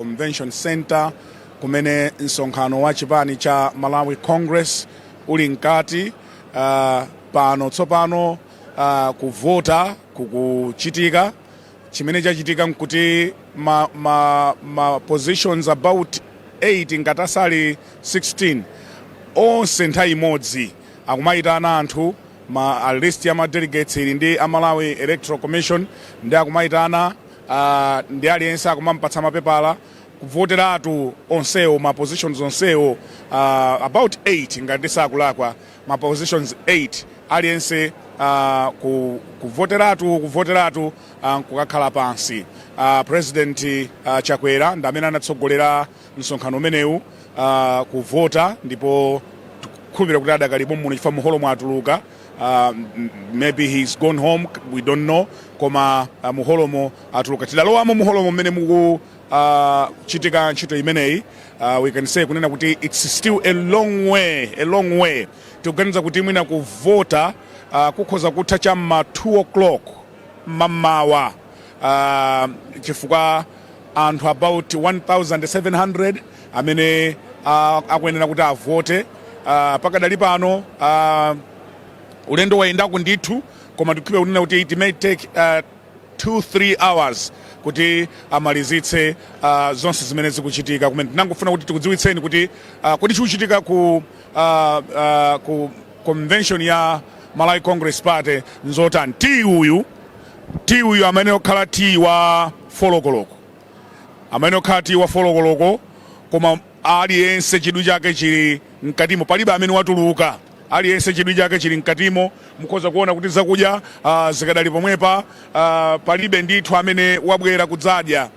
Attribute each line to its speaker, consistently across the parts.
Speaker 1: Convention Center, kumene msonkhano wa chipani cha Malawi Congress uli mkati. Pano tsopano kuvota kukuchitika. Chimene chachitika nkuti ma positions about 8, ngati asali 16, onse nthawi imodzi akumayitana anthu. Ma a list ya ma delegates ili ndi a Malawi Electoral Commission, ndi akumayitana, ndi aliyense akumampatsa mapepala kuvoteratu onsewo, ma positions onsewo, about 8 ngati ndisakulakwa, ma positions 8, aliyense kuvoteratu, kukakhala pansi. President Chakwera ndi amene anatsogolera msonkhano umenewu kuvota, ndipo tikukhulupirira kuti adakalipo muno chifukwa muholo mwatuluka. Maybe he's gone home, we don't know, koma muholomo atuluka. Tidalowamo muholomo mmene muku chitika ntchito imeneyi. We can say kunena kuti it's still a long way, a long way. Tikuganiza kuti mwina kuvota kukhoza kutha cham'ma 2 o'clock mmamawa, chifukwa anthu about 1700 amene akuyenera kuti avote. Pakadali pano ulendo wayendako ndithu, koma tikukhulupirira kunena kuti it may take 2 3 hours kuti amalizitse zonse zimene zikuchitika kumene. Tinangofuna kuti tikudziwitseni kuti kuti chikuchitika ku convention ya Malawi Congress Party nzotani. Ti uyu amene okhala ti wa folokoloko, amene okhala ti wa folokoloko, koma aliyense chidwi chake chili mkatimo, palibe amene watuluka. Aliyense chidwi chake chili mkatimo. Mukhoza kuona kuti zakudya zikadali pomwepa. Palibe ndithu amene wabwera kudzadya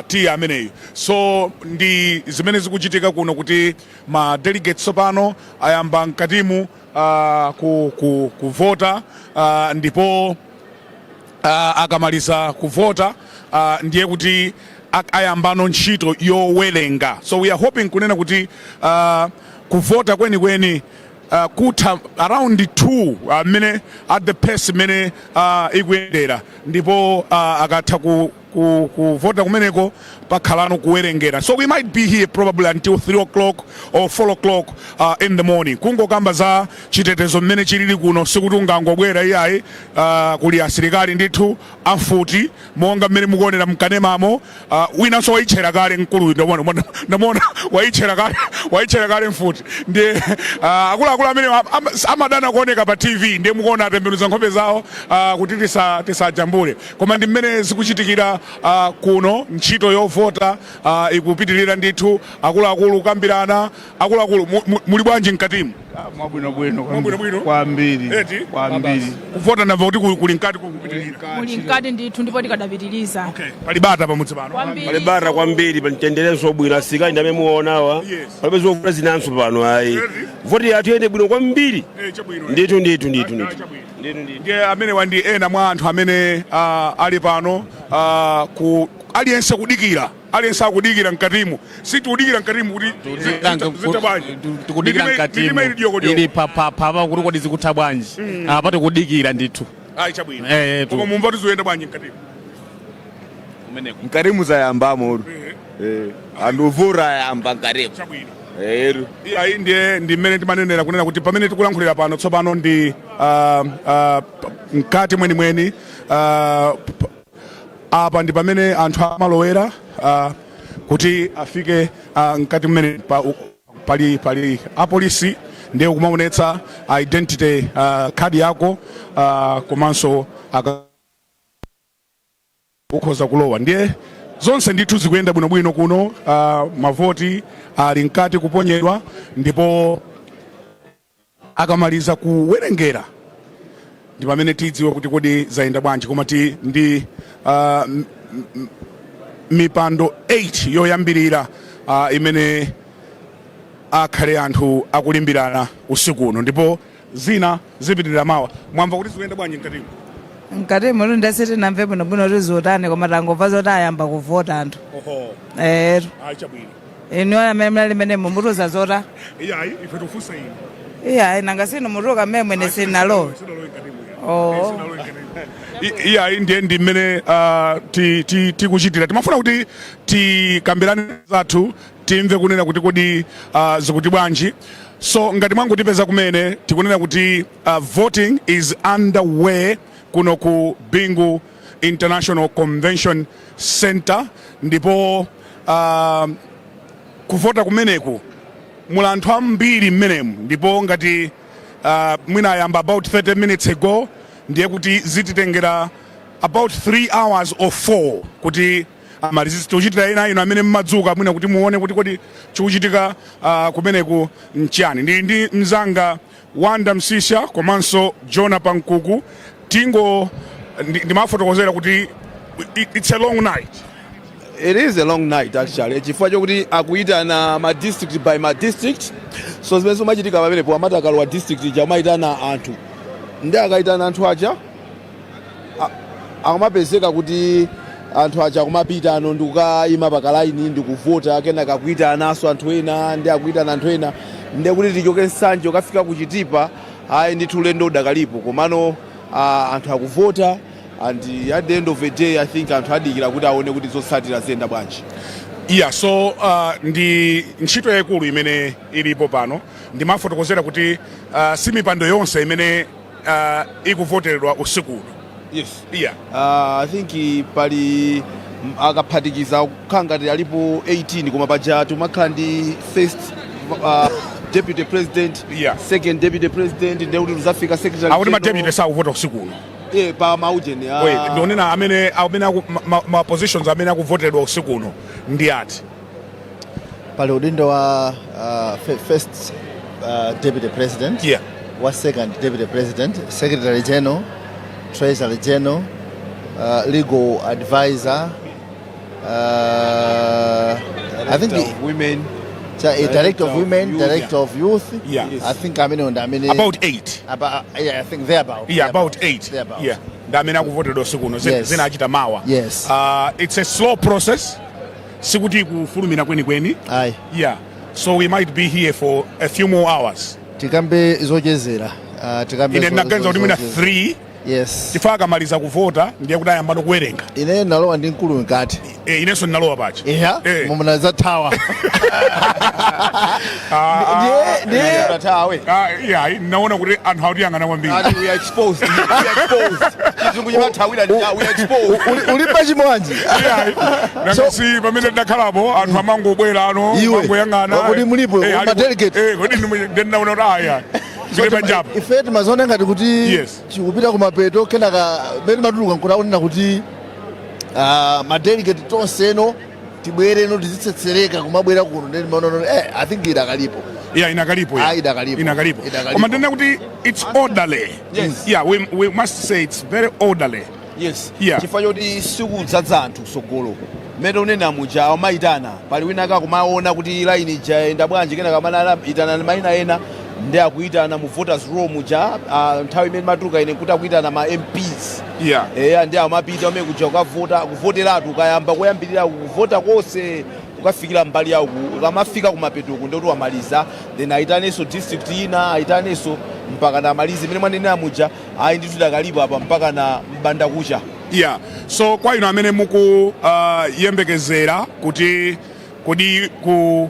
Speaker 1: tiya ameneyu. So ndi zimene zikuchitika kuno, kuti ma delegates tsopano ayamba mkatimu kuvota, ndipo akamaliza kuvota ndiye kuti ayambano ntchito yowerenga. So we are hoping kunena kuti kuvota kwenikweni kutha around 2, mmene at the pace mmene ikuyendera, ndipo akatha kuvota kumeneko pakhalano kuwerengera. So we might be here probably until 3 o'clock or 4 o'clock in the morning. Kungokamba za chitetezo mmene chilili kuno, sikuti ungangobwera iyayi. Kuli asilikali ndithu amfuti monga mmene mukuonera mkanemamo. Winanso wayitchera kale mkuluyu, ndamuona wayitchera kale, wayitchera kale mfuti. Ndiye akuluakulu amene amadana kuoneka pa TV, ndiye mukuona atembenuza nkhope zawo kuti tisajambule. Koma ndi mmene zikuchitikira kuno. Ntchito yovota ikupitirira ndithu, akuluakulu kukambirana. Akuluakulu, muli bwanji mkatimu?
Speaker 2: Mwabwinobwino.
Speaker 1: Mwabwinobwino?
Speaker 2: Kwambiri.
Speaker 1: Eti?
Speaker 2: Kwambiri.
Speaker 1: Kuvota ndamva kuti kuli mkati, kukupitirira.
Speaker 3: Muli mkati ndithu, ndipo tikadapitiriza.
Speaker 1: Okay. Pali bata pamudzi pano?
Speaker 3: Kwambiri.
Speaker 4: Pali bata kwambiri, pali mtenderenso bwino. Asilikali ndi amene muwaonawa. Palibe zovuta zinanso pano ayi.
Speaker 1: Eti?
Speaker 4: Voti yathu yende bwino kwambiri.
Speaker 1: Eh, chabwino.
Speaker 4: Ndithu, ndithu, ndithu,
Speaker 1: Ah,
Speaker 4: ndithu.
Speaker 1: chabwino.
Speaker 4: Ndithu, ndithu.
Speaker 1: Ndiye amenewa ndi ena mwa anthu amene ali pano, ku aliyense kudikira, aliyense akudikira mkatimu. Sitikudikira mkatimu kuti zita bwanji?
Speaker 5: Tikudikira.
Speaker 1: Mitima ili
Speaker 5: Mkatimu
Speaker 1: dyokodyo.
Speaker 5: Ili papapa kuti kodi zikutha bwanji apa? Tikudikira ndithu.
Speaker 1: Ayi, chabwino.
Speaker 5: Eh,
Speaker 1: Koma mumva tiziyenda bwanji mkatimu?
Speaker 6: Mkatimu zayambamo, anthu uvota ayamba mkatimu.
Speaker 1: Chabwino.
Speaker 6: Eru.
Speaker 1: Ayi, ndiye ndi mmene timanenera kunena kuti pamene tikulankhulira pano tsopano ndi mkati mwenimweni. Apa ndi pamene anthu amalowera kuti afike mkati mmene pali apolisi, ndiye kumaonetsa identity card yako, komanso ukhoza kulowa. Ndiye zonse ndithu zikuyenda bwinobwino kuno. Mavoti ali mkati kuponyedwa, ndipo akamaliza kuwerengera ndi pamene tidziwe kuti kodi zayenda bwanji. Koma ti ndi mipando 8 yoyambirira imene akhale anthu akulimbirana usiku uno, ndipo zina zipitirira mawa. Mwamva kuti zikuyenda bwanji mkatimu?
Speaker 7: Mkati muno ndasiti namve bwinobwino kuti zotani, koma tangomva zoti ayamba kuvota anthu.
Speaker 1: Oho.
Speaker 7: Ero.
Speaker 1: Ayi, chabwino.
Speaker 7: Inu amene mnali mene mumutuza zota?
Speaker 1: Iyayi, ife tikufunsa inu.
Speaker 7: Iyayi, nanga sinu mutuka mmene mwene sinalo.
Speaker 1: Sinalowe mkatimu.
Speaker 7: Oh.
Speaker 1: Sinalowe mkatimu. Iya, ndiye ndi mmene tikuchitira. Timafuna kuti tikambirane zathu, timve kunena kuti kodi zikuti bwanji. So ngati mwangotipeza kumene, tikunena kuti voting is underway kuno ku Bingu International Convention Center, ndipo kuvota kumeneku muli anthu ambiri mmenemu, ndipo ngati mwina ayamba about 30 minutes ago, ndiye kuti zititengera about 3 hours or 4 kuti amalizitse. Tikuchitira ena ino amene mmadzuka mwina kuti muone kuti kodi chikuchitika kumeneku nchiyani. Ndi mzanga Wanda Msisha komanso Jona Pankuku. Tingo ndimafotokozera kuti it's a long night.
Speaker 6: It is a long night actually, chifukwa chokuti akuyitana ma district by ma district. So zimene zimachitika pamenepo, amati akalowa district ija amayitana anthu, ndi akayitana anthu aja akumapezeka kuti anthu aja akumapita ano ndikukayima pakalaini ndikuvota, kenaka akuyitananso anthu ena, ndi akuyitana anthu ena, ndi kuti tichoke Nsanje ukafika ku Chitipa, ayi ndithu ulendo udakalipo. Komano anthu akuvota, and at the end of the day I think anthu adikira kuti aone kuti zotsatira ziyenda bwanji.
Speaker 1: Yeah, so ndi ntchito yayikulu imene ilipo pano. Ndimafotokozera kuti si mipando yonse imene ikuvoteredwa usiku uno.
Speaker 6: I think pali akaphatikiza kukhala ngati alipo 18, koma paja timakhala ndi first deputy president, second deputy president, ndiye kuti tuzafika secretary
Speaker 1: Akuti ma
Speaker 6: general.
Speaker 1: Deputy sakuvota usiku uno.
Speaker 6: Pa maujeni.
Speaker 1: Wait, ndionena amene ma positions amene akuvoteredwa usiku uno ndi ati?
Speaker 2: Pali udindo wa first deputy president, wa second deputy president, secretary general, treasury general, legal advisor, I think
Speaker 6: of women.
Speaker 2: Director of women,
Speaker 6: youth.
Speaker 2: Director of youth. I think amene ndi amene
Speaker 1: About 8.
Speaker 2: About, yeah, I think thereabout.
Speaker 1: Yeah, about 8.
Speaker 2: Thereabout.
Speaker 1: Yeah, ndi amene akuvoteredwa usiku uno. Zina achita mawa. It's a slow process, sikuti kufulumira kwenikweni.
Speaker 2: Ayi.
Speaker 1: Yeah, so we might be here for a few more hours.
Speaker 2: Tikambe zochezera, tikambe
Speaker 1: Ine ndinaganiza kuti mwina
Speaker 2: zochezera.
Speaker 1: 3, chifukwa akamaliza kuvota ndiye kuti ayambano kuwerenga.
Speaker 2: Ine nalowa ndi mkulu mkati.
Speaker 1: E, inenso ndinalowa pacha.
Speaker 2: Iya. Mumunazathawa.
Speaker 6: Ndiye
Speaker 1: Ah, yeah, naona kuti anthu akutiyang'ana kwambiri.
Speaker 6: Ati we are exposed. We are exposed. Chizungu chimathawira ndi we are exposed.
Speaker 2: Ulipa chimwanji.
Speaker 1: Nanga si pamene ndakhalapo anthu amangobwera ano
Speaker 2: Iwe,
Speaker 1: mangoyang'ana.
Speaker 2: kodi mulipo,
Speaker 1: Eh,
Speaker 2: ma delegate?
Speaker 1: Eh, kodi ndinaona kuti aya zili panjapo.
Speaker 2: Ife timaziona ngati kuti chikupita kumapeto, kenaka mene matuluka nkuti kuti ma delegate tonseno tibwereno tizitsetsereka kumabwera kuno, ndi maonono I think idakalipo.
Speaker 1: Yeah, inakalipo, yeah.
Speaker 2: Ah, idakalipo.
Speaker 1: Inakalipo.
Speaker 2: Idakalipo.
Speaker 1: Koma ndinena kuti it's orderly. Yeah, we must say it's very orderly.
Speaker 6: Chifukwa choti sikudzadza anthu kusogolo, mmene unena muja, amayitana, pali wina akakumaona kuti line ija yenda bwanji, kenaka kamana itana mayina ena, ndi akuyitana mu voters roll muja. Nthawi imene matuluka ine kuti akuyitana ma MPs. Eya, ndi amapita umene kuja kukavota, kuvoteratu ukayamba kuyambirira kuvota konse kukafikira mbali yawo, ukamafika kumapetuku ndikuti wamaliza, then ayitanenso district ina, ayitanenso mpaka na amalize. Imene mwanenera muja, ayi ndithu dakalipo apa mpaka na mbanda kucha.
Speaker 1: Yeah, so kwa inu amene muku yembekezera kuti kodi ku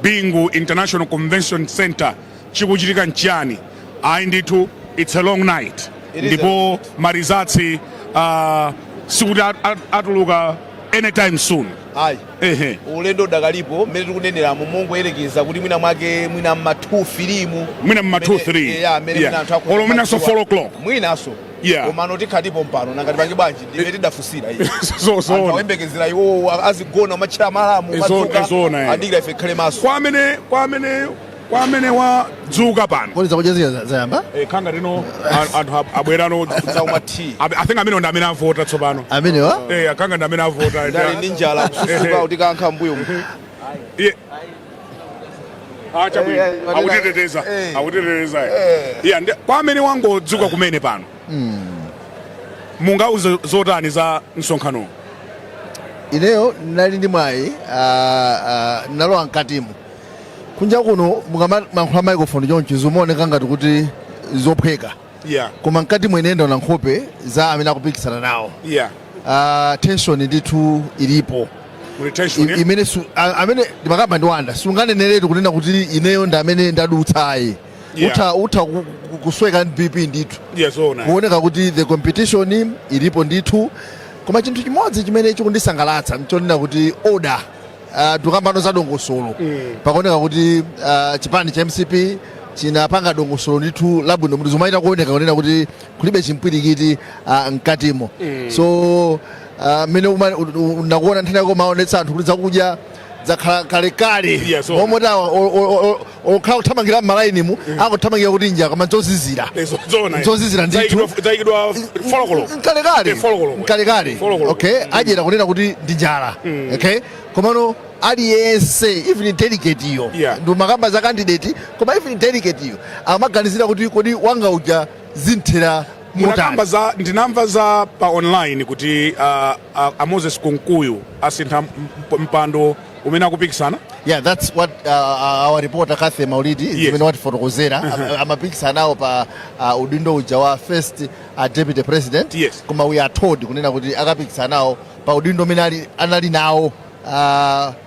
Speaker 1: Bingu International Convention Center chikuchitika nchiyani, ayi ndithu it's a long night.
Speaker 6: It is.
Speaker 1: Ndipo ma results sikuti atuluka anytime soon.
Speaker 6: Ayi.
Speaker 1: Ehe.
Speaker 6: Ulendo udakalipo. Mmene tikuneneramo, mongoyerekeza kuti mwina mwake mwina mma 2 filimu.
Speaker 1: Mwina mma 2, 3.
Speaker 6: Yeah, mmene mwina anthu
Speaker 1: Olo mwinanso 4 o'clock.
Speaker 6: Mwinanso. Komano tikhalipo mpano, nangati pange bwanji, ndimene tidafusira iyi.
Speaker 1: So
Speaker 6: Anthu awembekezera iwo azigona umatchera malamu. Madzuka.
Speaker 1: Izona, eh.
Speaker 6: Adikira ife khale maso.
Speaker 1: Kwa amene wadzuka pano.
Speaker 2: Kodi zakuchezera zayamba?
Speaker 1: Eh, khanga lino anthu abwerano.
Speaker 6: Zauma tea.
Speaker 1: I think amene ndi amene avota tsopano.
Speaker 2: Amenewa.
Speaker 1: Eh, akhanga ndi amene avota.
Speaker 6: Ndali ndi njala, kususuka kuti kankha mbuyo.
Speaker 1: Ah, chabwino.
Speaker 6: Eh, eh,
Speaker 1: Akutiteteza.
Speaker 6: Eh.
Speaker 1: Akutiteteza. Yeah, kwa amene wangodzuka kumene pano, mungauze zotani za msonkhano?
Speaker 2: Ineyo ndinali ndi mwayi, ndinalowa mkatimo. Kunja kuno mukamayankhula microphone chonchi zimaoneka ngati kuti zophweka. Koma mkati mwene ndaona nkhope za amene akupikisana nawo. Tension ndithu ilipo.
Speaker 1: Muli tension, eh?
Speaker 2: Imene amene ndimakamba ndiwanda sunganeneretu kunena kuti ineyo ndi amene ndadutsayi. Utha kusweka ndi BP ndithu.
Speaker 1: Yes, zoona.
Speaker 2: Kuoneka kuti the competition ilipo ndithu, koma chinthu chimodzi chimene chikundisangalatsa nchonena kuti order, tikambano za dongosolo, pakuoneka kuti chipani cha MCP chinapanga dongosolo ndithu labwino, kuti zimaita kuoneka kunena kuti kulibe chimpwirikiti mkatimo. So mmene nakuona nthani yako maonetsa anthu kuti zakudya zakhala kalekale.
Speaker 1: Yes, so-
Speaker 2: Momwe okhala kuthamangira m'malainimu, akuthamangira kuti nja, koma nzozizira.
Speaker 1: Zoona.
Speaker 2: Nzozizira ndithu.
Speaker 1: Zayikidwa 4 koloko.
Speaker 2: Nkalekale.
Speaker 1: 4 koloko.
Speaker 2: Nkalekale.
Speaker 1: 4 koloko.
Speaker 2: Okay, adyera kunena kuti ndi njala. Okay, komano aliyense, even delegate iyo, ndi makamba za candidate, koma even delegate iyo amaganizira kuti kodi wanga uja zinthera
Speaker 1: Munakamba
Speaker 2: motani?
Speaker 1: za, ndinamva za pa online kuti a Moses Kunkuyu asintha mpando umene akupikisana.
Speaker 2: Yeah, that's what our reporter Kathe Maulidi zimene watifotokozera. Amapikisana nawo pa udindo uja wa first deputy president. Koma we are told kunena kuti akapikisana nawo pa udindo umene anali nawo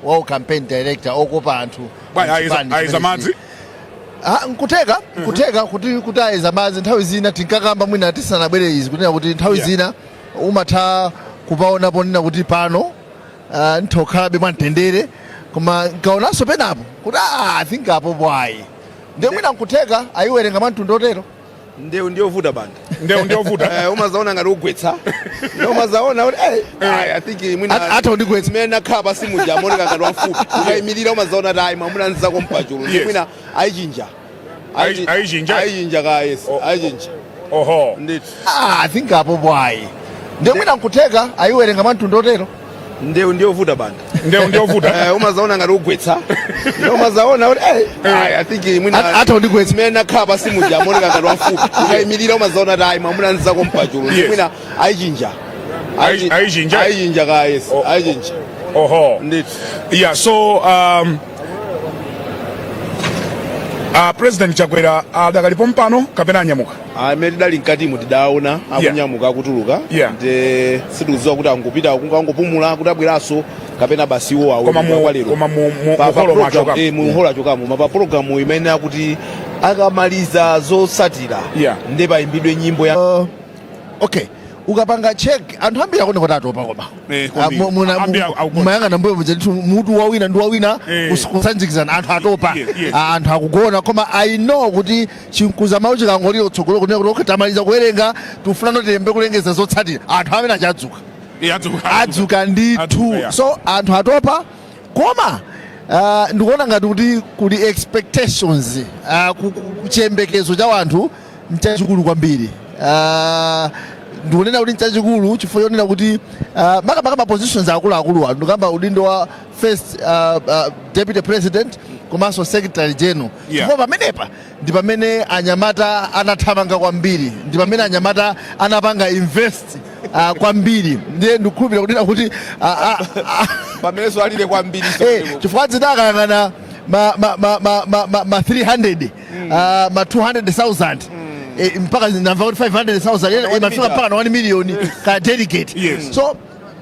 Speaker 2: wawo campaign director, okopa anthu
Speaker 1: Bwana,
Speaker 2: mchipani
Speaker 1: ayiza
Speaker 2: chimene
Speaker 1: madzi.
Speaker 2: Ah, nkuteka kuti ayeza madzi. Nthawi zina tinkakamba mwina tisanabwere izi kunena kuti nthawi zina umatha kupaona ponena kuti pano nthokhalabe mwamtendere, koma nkaonanso penapo kuti ah, I think apo bwayi, ndiye mwina nkutheka ayiwerenga mwamtundu otero.
Speaker 6: Ndewu ndiyovuta, banda.
Speaker 1: Ndewu ndiyovuta.
Speaker 6: Umazaona ngati ugwetsa, nde umazaona kuti ayi, I think mwina
Speaker 2: Atha kundigwetsa.
Speaker 6: Mmene nakhala pasi muja amaoneka ngati wamfupi, ukayimirira umazaona kuti ayi, mwamuna nzako mpachulu. Ndi mwina ayichinja.
Speaker 1: Ayichinja?
Speaker 6: Ayichinja ka, yes, ayichinja.
Speaker 1: Oho.
Speaker 6: Ndithu.
Speaker 2: Ah, I think apo bwayi, ndiye mwina nkutheka ayiwerenga mwamtundu otero.
Speaker 6: Ndewu ndiyovuta, banda.
Speaker 1: Ndewu ndiyovuta.
Speaker 6: Umazaona ngati ugwetsa, nde umazaona kuti ayi, I think mwina
Speaker 2: Atha kundigwetsa.
Speaker 6: Mmene nakhala pasi muja amaoneka ngati wamfupi, ukayimirira umazaona kuti ayi, mwamuna nzako mpachulu. Ndi mwina ayichinja.
Speaker 1: Ayichinja?
Speaker 6: Ayichinja ka, yes, ayichinja.
Speaker 1: Oho.
Speaker 6: Ndithu.
Speaker 1: Yeah, so President Chakwera adakalipo mpano kapena anyamuka?
Speaker 6: Amene tidali mkatimo tidaona akunyamuka, akutuluka. Nde sitikudziwa kuti angopita kungangopumula kuti abweranso kapena basi iwo
Speaker 1: Koma
Speaker 6: kwa lero.
Speaker 1: Koma mu holo mwachokamo.
Speaker 6: Mu holo achokamo. Ma pa program imene akuti akamaliza zotsatira nde payimbidwe nyimbo ya
Speaker 2: Okay, ukapanga check, anthu ambiri akuoneka kuti atopa, koma
Speaker 1: Kwambiri. Ambiri akugona.
Speaker 2: Mayang'ana mbuyo muja ndithu, mutu wawina ndi wawina kusanjikizana, anthu atopa.
Speaker 1: Yes.
Speaker 2: Ah, anthu akugona, koma I know kuti chinkuza mawu chikangolira kutsogolo kunena kuti okay, tamaliza kuwerenga, tikufuna tiyambe kulengeza zotsatira, anthu amene achadzuka.
Speaker 1: Adzuka.
Speaker 2: Adzuka ndithu.
Speaker 1: Adzuka, yeah.
Speaker 2: So anthu atopa, koma ndikuona ngati kuti kuli expectations, chiyembekezo cha anthu nchachikulu kwambiri. Ndikunena kuti nchachikulu chifukwa chonena kuti makamaka ma positions akuluakulu, anthu ndikamba udindo wa first deputy president komanso secretary general, chifukwa pamenepa ndi pamene anyamata anathamanga kwambiri, ndi pamene anyamata anapanga invest kwambiri. Ndiye ndikukhulupirira kunena kuti
Speaker 6: pamenenso alire kwambiri.
Speaker 2: Chifukwa zidakayang'ana ma 300, ma 200,000, mpaka ndamva kuti 500,000 imafika mpaka na 1 million ka delegate. So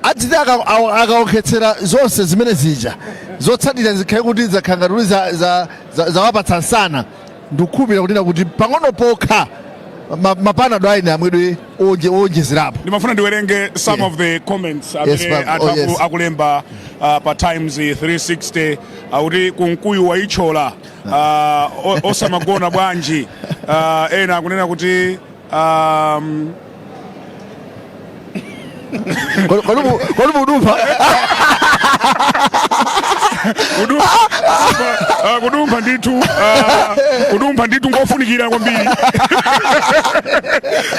Speaker 2: adziti akaonkhetsera zonse zimene zija, zotsatira zikhale kuti zakhala ngati kuti zawapatsa msana. Ndikukhulupirira kunena kuti pang'ono pokha mapanado aine amwedwe owonjezerapo.
Speaker 1: Ndimafuna ndiwerenge some of the comments amene anthu akulemba pa Times 360, akuti Kunkuyu waichola, osamagona bwanji? Ena akunena kuti
Speaker 2: Kodi mudumpha?
Speaker 1: Kudumpha ndithu, kudumpha ndithu nkofunikira kwambiri,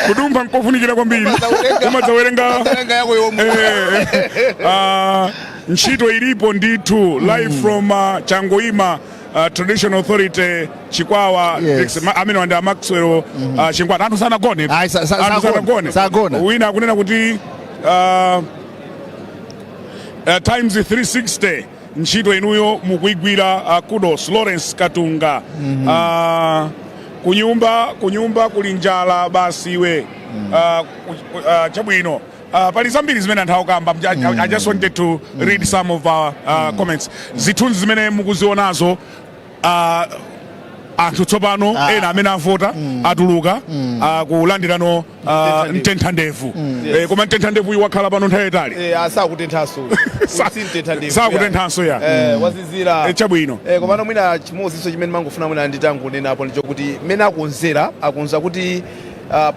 Speaker 1: kudumpha nkofunikira kwambiri, umadzawerenga
Speaker 6: Werenga yako yomwe.
Speaker 1: Ntchito ilipo ndithu. Live from Changoima Traditional Authority, Chikwawa.
Speaker 2: Yes.
Speaker 1: Amene wandi a Maxwell Chingwata, anthu sanagone.
Speaker 2: Ayi,
Speaker 1: Anthu
Speaker 2: sagona.
Speaker 1: sanagone.
Speaker 2: Sagona.
Speaker 1: Wina akunena kuti Times 360, ntchito inuyo mukuigwira, kudos. Lawrence Katunga. Kunyumba kuli njala basi iwe. Chabwino, pali zambiri zimene anthu akukamba. I just wanted to read some of our comments. Zithunzi zimene mukuzionazo, anthu tsopano ena amene avota atuluka kulandirano mtenthandevu. Koma mtenthandevu uyu wakhala pano nthawi yayitali.
Speaker 6: Asakutenthanso.
Speaker 1: Sakutenthanso ya.
Speaker 6: Wazizira.
Speaker 1: Chabwino.
Speaker 6: Komano mwina chimodzinso chimene mangofuna mwina nditangonenapo ndichokuti mmene akonzera, akonza kuti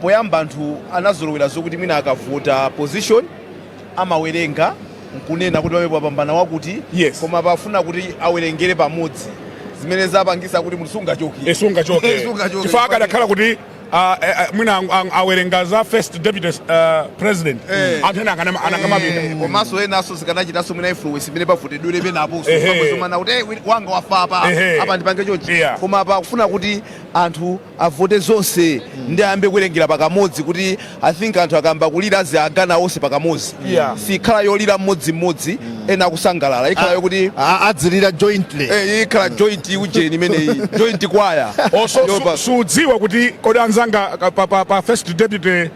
Speaker 6: poyamba anthu anazolowera zokuti mwina akavota position amawerenga nkunena kuti pamene papambana wakuti. Koma pafuna kuti awerengere pamodzi, zimene zapangisa kuti munthu sungachoke.
Speaker 1: Sungachoke.
Speaker 6: Sungachoke.
Speaker 1: Chifukwa akadakhala kuti mwina awerenga za first deputy president, anthu ena anakamapita.
Speaker 6: Komanso enanso zikanachitanso mwina influence imene pavotedwere penapo mana kuti, "Eh, wanga wafa apa, apa ndipange chonchi." Koma pakufuna kuti anthu avote zonse ndi ayambe kuwerengera pakamodzi, kuti I think anthu akamba kulira aziagana onse pakamodzi. Sikhala yolira mmodzimmodzi, ena akusangalala, ikhala yokuti
Speaker 2: Adzilira jointly.
Speaker 6: Ikhala joint ujeni imeneyi, joint choir.
Speaker 1: So, sudziwa kuti kodi anzanga pa first deputy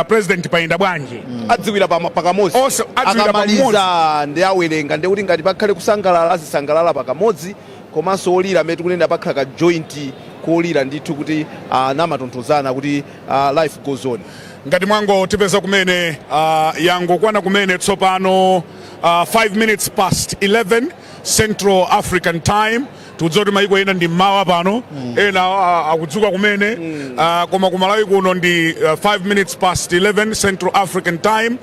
Speaker 1: president payenda bwanji.
Speaker 6: Adziwira pakamodzi.
Speaker 1: Onse adziwira.
Speaker 6: Akamaliza ndi awerenga, ndi kuti ngati pakhale kusangalala azisangalala pakamodzi, komanso olira amene tikunena pakhala ka joint kolira ndithu kuti namatonthozana kuti life goes on.
Speaker 1: Ngati mwangotipeza kumene, yangokwana kumene tsopano 5 minutes past 11 Central African Time. Tikudziwa kuti maiko ena ndi mmawa pano, ena akudzuka kumene, koma kumalawi kuno ndi 5 minutes past 11 Central African Time.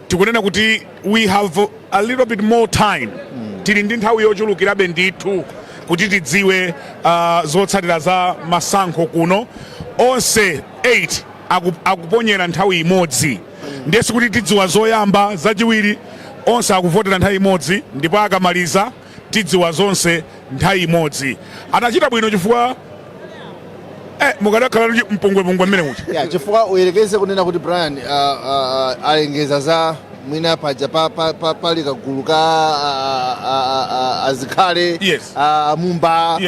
Speaker 1: Tikunena kuti we have a little bit more time, tili ndi nthawi yochulukirabe ndithu kuti tidziwe zotsatira za masankho kuno. Onse 8 akuponyera nthawi imodzi, ndiye sikuti tidziwa zoyamba, zachiwiri. Onse akuvotera nthawi imodzi, ndipo akamaliza tidziwa zonse nthawi imodzi. Anachita bwino chifukwa mukadakhala mpungwepungwe mmene mucha.
Speaker 2: Yeah, chifukwa uyerekeze kunena kuti, Brian, alengeza za mwina paja pali kagulu ka azikhale amumba,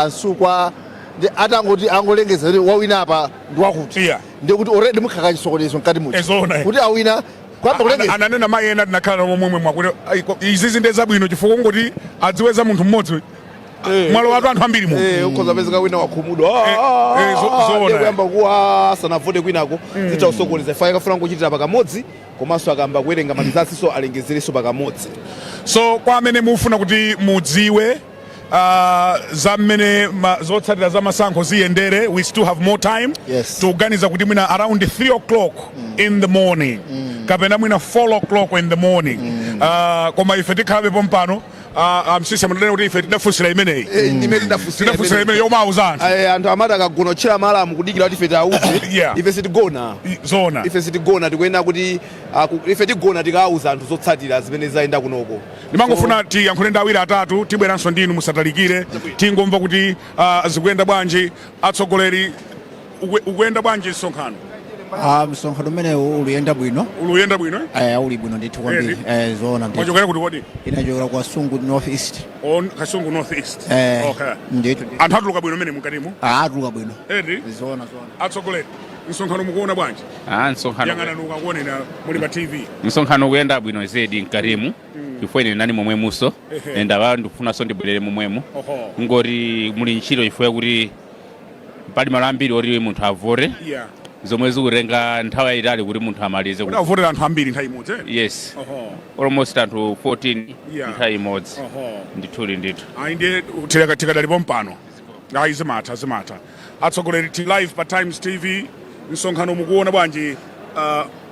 Speaker 2: ansukwa, ndi atangoti angolengeza kuti wawina apa ndi wakuti, ndi kuti already mukhala chisokonezo mkati muja.
Speaker 1: Ezona, eh.
Speaker 2: Kuti awina kwamba kulengeza.
Speaker 1: Ananena mayi ena tinakhala nawo momwe mwakuti, "Ai, izizi ndi zabwino chifukwa kungoti adziwe za munthu mmodzi, mwalo watu anthu ambiri mu."
Speaker 6: Ukhoza pezeka wina wakhumudwa.
Speaker 1: Zoona.
Speaker 6: Kuyamba kuwa asanavote kwinako, zitha kusokoneza. Ife akafuna kuchitira pakamodzi, komanso akamba kuwerenga ma results so alengezerenso pakamodzi.
Speaker 1: So kwa amene mufuna kuti mudziwe za mmene zotsatira za masankho ziyendere, we still have more time. Tikuganiza kuti mwina around 3 o'clock in the morning kapena mwina 4 o'clock in the morning, koma ife tikhalabe pompano. Msisi amanena kuti ife tidafunsira imeneyi.
Speaker 6: Ndimene tidafunsira.
Speaker 1: Tidafunsira imeneyi yomauza anthu.
Speaker 6: Anthu amati akagona otchera ma alarm kudikira kuti ife tiauze. Ife sitigona.
Speaker 1: Zoona.
Speaker 6: Ife sitigona, tikuyenera kuti ife tigona tikauza anthu zotsatira zimene zayenda kunoko.
Speaker 1: Ndimangofuna tiyankhule ndi awiri atatu, tibweranso ndinu, musatalikire. Tingomva kuti zikuyenda bwanji. Atsogoleri, ukuyenda bwanji msonkhano?
Speaker 8: Ah, msonkhano umenewu uluyenda bwino.
Speaker 1: Uluyenda bwino, eh?
Speaker 8: Uli bwino ndithu kwambiri. Zoona ndithu.
Speaker 1: Mwachokera kuti kodi?
Speaker 8: Inachokera kwa Kasungu North East.
Speaker 1: On Kasungu North East. Okay.
Speaker 8: Ndithu.
Speaker 1: Anthu atuluka bwino mmene mukatimo?
Speaker 8: Ah, atuluka bwino.
Speaker 1: Edi?
Speaker 8: Zoona, zoona.
Speaker 1: Atsogoleri, msonkhano mukuona bwanji?
Speaker 9: Ah, msonkhano
Speaker 1: Yang'ana nukakuonera muli pa TV.
Speaker 9: Msonkhano ukuyenda bwino zedi mkatimu, chifukwa ine nani momwemuso ndaba ndikufunanso ndibwerere momwemo. Ngoti muli ntchito, chifukwa kuti pali malo ambiri oti munthu avote, zomwe zikutenga nthawi yayitali kuti munthu amalize.
Speaker 1: Kuti avotera anthu ambiri nthawi imodzi, eh?
Speaker 9: Yes. Almost anthu 14 nthawi imodzi. Ndithuli ndithu.
Speaker 1: Ayi, ndiye tikadalipo mpano. Ayi, zimatha, zimatha. Atsogoleri, ti live pa Times TV. Msonkhano mukuona bwanji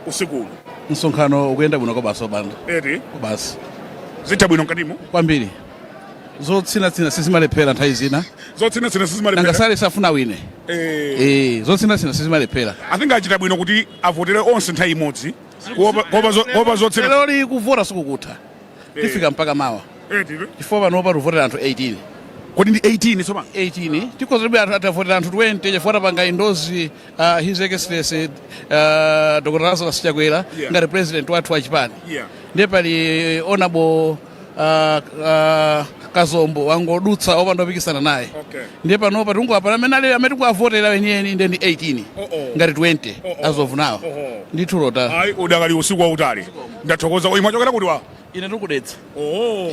Speaker 1: usiku uno?
Speaker 10: Msonkhano ukuyenda bwino kobaso banda.
Speaker 1: Eti?
Speaker 10: Kobasi.
Speaker 1: Zitha bwino mkatimo?
Speaker 10: Kwambiri. Zotsinatsina sizimalephera nthawi zina.
Speaker 1: Zotsinatsina sizimalephera.
Speaker 10: Nanga sale safuna wine. Zotsinatsina sizimalephera.
Speaker 1: I think achita bwino kuti avotere onse nthawi imodzi kuopa zotsina.
Speaker 10: Lero li kuvota sikukutha, tifika mpaka mawa.
Speaker 1: Eti?
Speaker 10: Chifukwa panopa tikuvotera anthu 18.
Speaker 1: Kodi ndi 18 tsopano?
Speaker 10: 18. Tikhoza tibe anthu atavotera anthu 20, chifukwa tapanga endorse His Excellency Dr Lazarus Chakwera ngati president wathu wa chipani. Ndiye pali Honorable Kazombo wangodutsa opanda opikisana naye. Ndiye panopa tikungowapana amene ali amene tikuwavotera weniweni ndiye ndi 18 ngati 20 as of now. Ndithu lota.
Speaker 1: Ayi, udakali usiku wautali, ndathokoza. Oyi, mwachokera kuti wa?
Speaker 10: Ine ndikudetsa.
Speaker 1: Oh.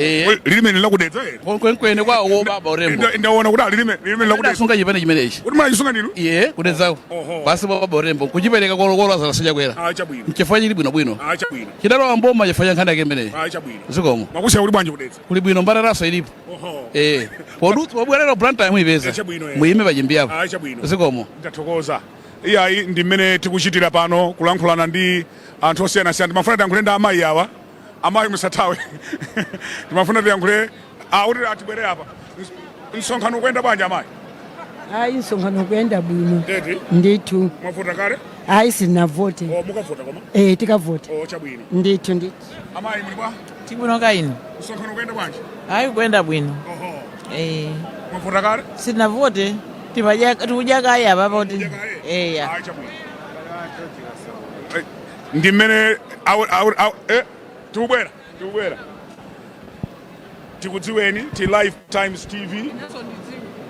Speaker 1: Lilime lakudetsa ere?
Speaker 10: Kwenkweni kwawo baba urembo.
Speaker 1: Ndaona kuti lilime lakudetsa.
Speaker 10: Ndasunga chipani chimenechi.
Speaker 1: Kuti munachisunga ndinu?
Speaker 10: Iye kudetsako. Pasi pa baba urembo kuchipereka kwa Lazarus Chakwera.
Speaker 1: Ah, chabwino.
Speaker 10: Nchifukwa chili bwinobwino.
Speaker 1: Ah, chabwino.
Speaker 10: Chidalowa mboma chifukwa cha nkhani yake imeneyi.
Speaker 1: Ah, chabwino.
Speaker 10: Zikomo.
Speaker 1: Mwakusiya kuli bwanji kudetsa?
Speaker 10: Kuli bwino, mbatataso ilipo. Podutsa pobwerera Blantyre muyipeza.
Speaker 1: Eh, chabwino, eh.
Speaker 10: Muyime pachimbi apo.
Speaker 1: Ah, chabwino.
Speaker 10: Zikomo.
Speaker 1: Ndathokoza. Iyayi, ndi mmene tikuchitira pano kulankhulana ndi anthu osiyanasiyana. Timafuna tiyankhule ndi amayi awa. Amayi, musathawe, timafuna tiyankhule akuti atibwere apa. Msonkhano ukuyenda bwanji, amayi?
Speaker 11: Hayi, msonkhano ukuyenda bwino.
Speaker 1: Teti?
Speaker 11: Ndithu.
Speaker 1: Mwavota kale?
Speaker 11: Hayi, sinavote.
Speaker 1: Oh, mukavota koma?
Speaker 11: Eh, tikavota.
Speaker 1: Oh, chabwino.
Speaker 11: Ndithu, ndithu.
Speaker 1: Amayi, muli bwa?
Speaker 12: Tibwino kaino.
Speaker 1: Msonkhano ukuyenda bwanji?
Speaker 12: Hayi, kuyenda bwino. Eh.
Speaker 1: Mwavota kale?
Speaker 12: Sinavote, timadya tikudya kaya apa kuti eya.
Speaker 1: Ayi, chabwino. Ndi mmene tikubwera, tikubwera, tikudziweni ti Live Times TV.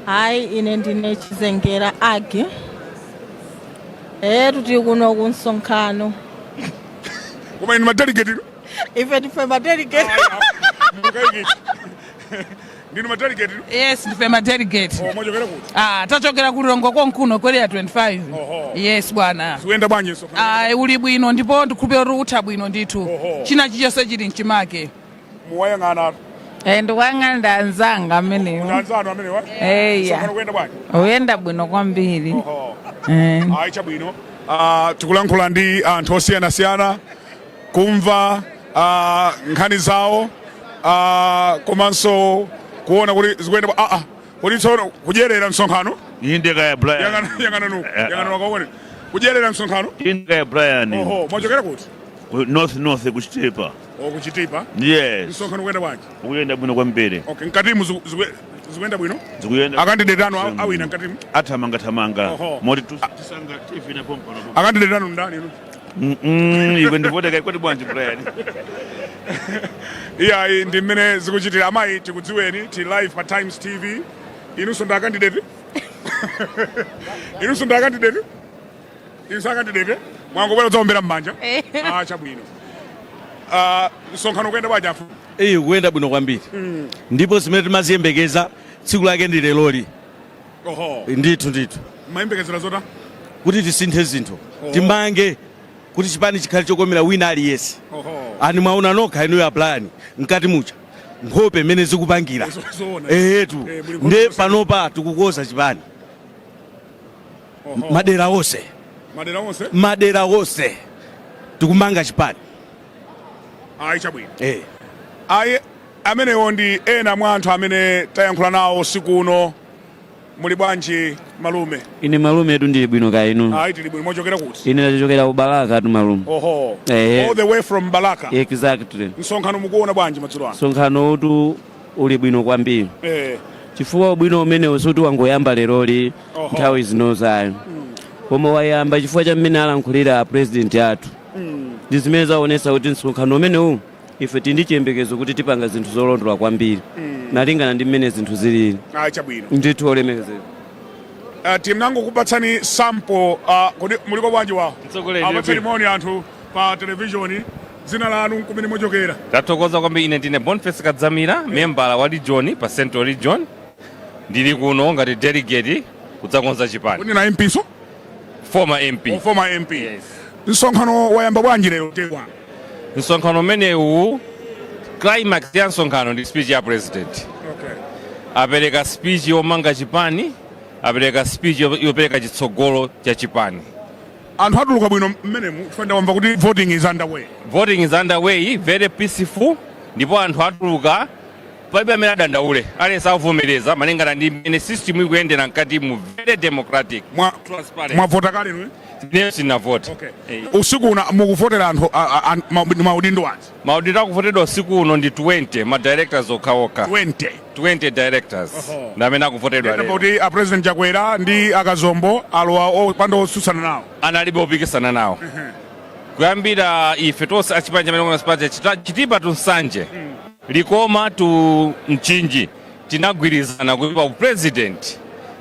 Speaker 13: Hayi, ine ndine Chizengera Agi. Etu tili kuno ku msonkhano.
Speaker 1: Koma inu madelegate inu?
Speaker 13: Ife ndife madelegate.
Speaker 1: Mukayikiti ndinu madelegate inu?
Speaker 14: Yes, ndife madelegate.
Speaker 1: Oh, mwachokera kuti?
Speaker 14: Ah, tachokera ku Lilongwe konkuno, ku Area 25. Yes, bwana.
Speaker 1: Zikuyenda bwanji msonkhano?
Speaker 14: Ah, uli bwino ndipo ndikhulupirira kuti utha bwino ndithu. China chilichonse chili mchimake.
Speaker 1: Muwayang'ana?
Speaker 7: Eh, ndikuyang'anira anzanga amenewo.
Speaker 1: Anzanu amenewa?
Speaker 7: Eya.
Speaker 1: Msonkhano kuyenda bwanji?
Speaker 7: Uyenda bwino kwambiri. Eh.
Speaker 1: Ayi, chabwino. Tikulankhula ndi anthu osiyanasiyana kumva nkhani zawo komanso kuona kuti zikuyenda kuti tsono kudyerera msonkhano.
Speaker 15: Inde kaya, Brian.
Speaker 1: Yang'ana nuku, yang'ana wakaone kudyerera msonkhano.
Speaker 15: Inde kaya, Brian.
Speaker 1: Oho, mwachokera kuti?
Speaker 15: Ku North, kuchitipa.
Speaker 1: O, kuchitipa?
Speaker 15: Yes.
Speaker 1: Msonkhano kuyenda bwanji?
Speaker 15: Ukuyenda bwino kwambiri.
Speaker 1: Okay, mkatimu zikuyenda bwino?
Speaker 15: Zikuyenda.
Speaker 1: Acandidate anu awina mkatimu?
Speaker 15: Athamanga thamanga. Moti tisanga TV na pompa.
Speaker 1: Acandidate anu ndani inu?
Speaker 15: Iwe ndivote kai kwati bwanji, Brian?
Speaker 1: Iyayi, ndi mmene zikuchitira. Amayi, tikudziweni ti live pa Times TV. Inunso ndi acandidate? Inunso ndi acandidate? Inunso acandidate, mwangobwera kudzaombera m'manja? Ah, chabwino. Ah, msonkhano kuyenda bwanji, afu?
Speaker 16: Iyi kuyenda bwino kwambiri ndipo zimene timaziyembekeza tsiku lake ndi leroli. Ndithu, ndithu.
Speaker 1: Mayembekezera zota?
Speaker 16: Kuti tisinthe zinthu, timange kuti chipani chikhale chokomera wina aliyense. Ani mwaona nokha inuyo a Brian, mkati mucha nkhope imene zikupangira.
Speaker 1: Zoona.
Speaker 16: Ehetu.
Speaker 1: Eh, muli
Speaker 16: Nde panopa tikukoza chipani madera onse.
Speaker 1: Madera onse?
Speaker 16: Madera onse tikumanga chipani.
Speaker 1: Ayi, chabwino.
Speaker 16: Eh.
Speaker 1: Ayi, amenewo ndi ena mwa anthu amene tayankhula nawo usiku uno. Muli bwanji, malume?
Speaker 17: Ine, malume, etu ndili bwino, ka inu?
Speaker 1: Ayi, tili bwino. Mwachokera kuti?
Speaker 17: Ine ndachokera ku Balaka tu, malume.
Speaker 1: All the way from Balaka?
Speaker 17: Exactly.
Speaker 1: Msonkhano mukuona bwanji madzulo ano?
Speaker 17: Msonkhano utu uli bwino kwambiri chifukwa ubwino umenewu suti wangoyamba leroli, nthawi zinozayo, koma wayamba chifukwa cha mmene alankhulira a president athu ndi zimene zaonesa kuti msonkhano umenewu ife tili ndi chiyembekezo kuti tipanga zinthu zolondola kwambiri malingana ndi mmene zinthu zilili.
Speaker 1: Ayi, chabwino.
Speaker 17: Ndithu, olemekezeka.
Speaker 1: Timnangokupatsani sample. Kodi muliko bwanji wawo?
Speaker 5: Mtsogoleri,
Speaker 1: Apatseni
Speaker 5: ndili
Speaker 1: moni anthu pa televishoni, dzina lanu, kumene mwachokera.
Speaker 5: Tathokoza kwambiri. Ine ndine Boniface Kadzamira, membala wa region pa Central Region. Ndili kuno ngati delegate kudzakonza chipani.
Speaker 1: Kodi na MP so?
Speaker 5: Former MP.
Speaker 1: O, former MP. Msonkhano wayamba bwanji lero tewa?
Speaker 5: Msonkhano umenewu, climax ya msonkhano ndi speech ya president. Apereka speech yomanga chipani, apereka speech yopereka chitsogolo cha chipani.
Speaker 1: Anthu atuluka bwino mmenemu? Chifukwa ndamva kuti voting is underway.
Speaker 5: Voting is underway, very peaceful, ndipo anthu atuluka, palibe amene adandaule. Aliyense akuvomereza malingana ndi mmene system ikuyendera mkati mu, very democratic, transparent.
Speaker 1: Mwavota kale inu?
Speaker 5: Ineyo sinavota.
Speaker 1: Okay. Usiku una mukuvotera anthu maudindo anji?
Speaker 5: Maudindo akuvotedwa usiku uno ndi 20 ma directors okhaokha.
Speaker 1: 20?
Speaker 5: 20 directors ndi amene akuvotedwa lero.
Speaker 1: Kuti a President Chakwera ndi Akazombo alowa opanda otsutsana nawo?
Speaker 5: Analibe opikisana nawo. Kuyambira ife tonse achipani chamene Congress Party, Chitipa to Nsanje, Likoma to Mchinji. Tinagwirizana kuti pa president